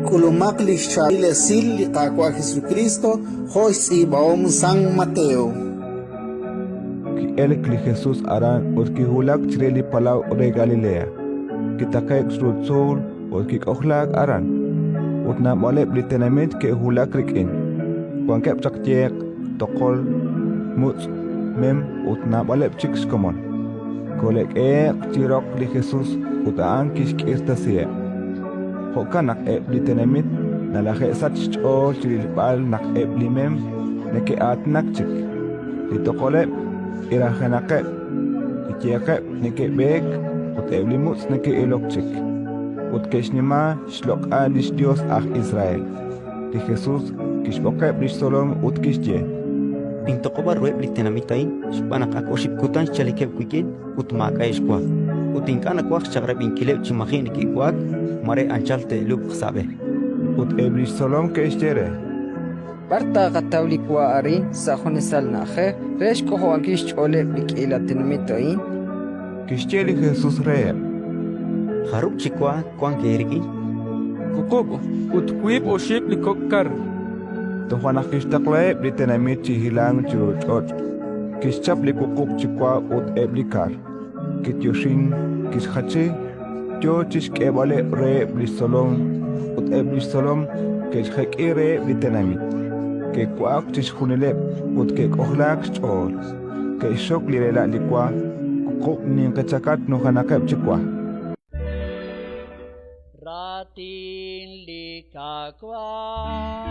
K'ulumaq li xchaab'il esil li Qaawa' Jesukriist jo' xtz'iib'ahom San Mateo. Ki'elk li Jesus aran ut kiwulak chire li palaw re Galilea. Kitaqe'k chiru tzuul ut kik'ojlaak aran. Ut naab'aleb' li tenamit ke'wulak rik'in. Wankeb' chaq yeq, toqol, mutz', mem ut naab'aleb' chik xkomon. Kole'k'ehe'q chi roq li Jesus ut a'an kixk'irtasiheb'. Jo'kan naq eb' li tenamit nalaje'sachk xch'ool chi rilb'al naq eb' li mem neke'aatinak chik, li toqoleb' k'irajenaqeb', li yeqeb' neke'b'eek ut eb' li mutz' neke'ilok chik. Ut ke'xnima xloq'al li xYos aj Israel. Li Jesus kixb'oqeb' li xtzolom ut kixye: Nintoq'ob'a ruheb' li tenamit a'in xb'aan naq ak oxib' kutan xchalikeb' wik'in ut maak'a'eb' xwa. Ut ink'a' nawaj xchaq'rab'inkileb' chi maji' neke'wa'ak, mare anchal te'lub'q sa' b'e. Ut eb' li xtzolom ke'xye re: B'ar taaqataw li wa arin sa' junesal na'ajej re xk'ojob'ankil xch'ooleb' li k'iila tenamit a'in? Kixye li Jesus reheb': Jarub' chi wa wank eerik'in? Wuqub' ut wiib' oxib' li kok' kar. Toja' naq kixtaqlaheb' li tenamit chi hilank chiru ch'och', kixchap li wuqub' chi wa ut eb' li kar, kiyoxink, kixjachi, yo chi xk'eeb'aleb' reheb' li xtzolom, ut eb' li xtzolom ke'xjek'i reheb' li tenamit. Ke'wa'ak chixjunileb' ut ke'k'ojlaak xch'ool. Ke'xxok li rela' li wa, wuqub' ninqi chakach nujenaqeb' chi wa. Raatin li Qaawa'.